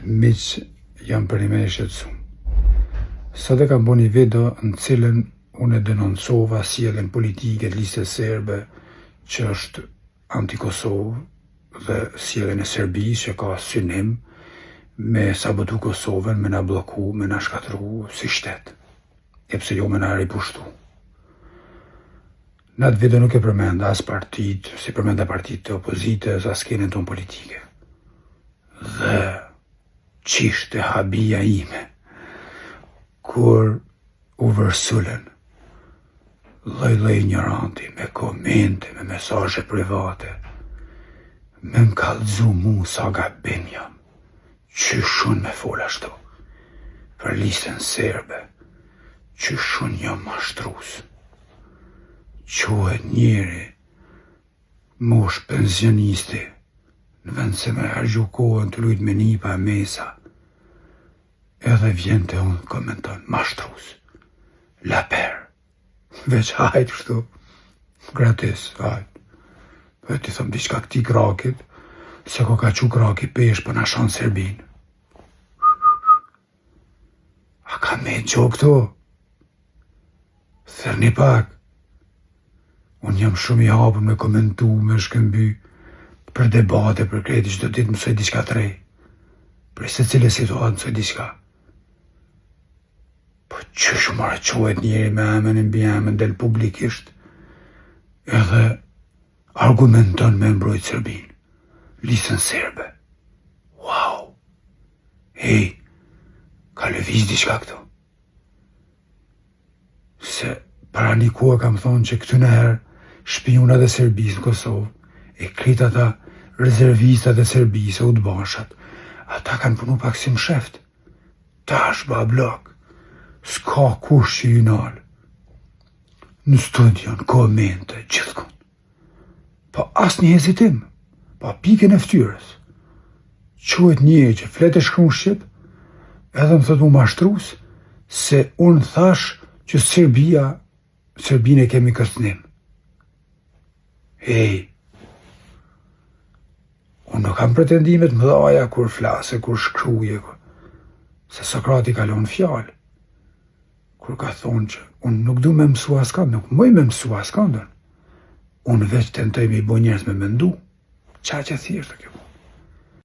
Miq, jam përnime i shqetësum. Sot e kam bo një video në cilën unë e denoncova sjelljen politike të listës serbe që është anti-Kosovë dhe sjelljen e Serbisë që ka synim me sabotu Kosovën, me na blloku, me na shkatru si shtet, e pse jo me na ripushtu. Në atë video nuk e përmenda as partitë, s'i përmenda partitë të opozitës, as skenën tonë politike. Dhe ç'ishte habia ime, kur u vërsulën lloj-lloj injoranti me komente, me mesazhe private, me më kallëzu mu sa gabim jam, qysh unë me fol ashtu, për listën serbe, qysh unë jam mashtrus. Çohet njeri, mosh pensionisti, në vend se me harxhu kohën tu lujt me nipa e mesa, edhe vjen te unë komenton, mashtrus, laper, veç hajt kështu, gratis, hajt. Po t'i thom diçka këtij krakit, se ko ka çu kraki peshë po na shan Serbinë. A ka me gjo këto? Thërni pak. Unë jam shumë i hapur me komentu, me shkëmby, për debate, për krejt, çdo ditë mësoj diçka të re. Për secilën situatë mësoj diçka. Po qysh more çohet njeri me emën e mbiemën del publikisht, edhe argumenton me mbrojt Serbinë, listën serbe. Wow! Hej, ka lëviz diçka këtu. Se para një kohë kam thonë që këtu në herë shpijunat e Serbisë në Kosovë, e krejt ata rezervistat e Serbisë, e udbashat, ata kanë punu pak si msheft. Tash ba blok, s'ka kush që ju nalë. Në studio, në komente, gjithkund. Pa asnjë hezitim, pa pikën e ftyrës. Çohet njeri që flet e shkruan shqip, edhe më thotë mu mashtrus, se unë thash që Serbia, Serbinë e kemi kërcënim. Hej, unë nuk kam pretendime të mëdhaja kur flas e kur shkruje, kur... se Sokrati ka lënë fjalë, kur ka thonë që unë nuk du me mësu askand, nuk muj me mësu askand, unë veç tentoj me i bo njerëz me mendu, qaq e thjeshtë kjo punë.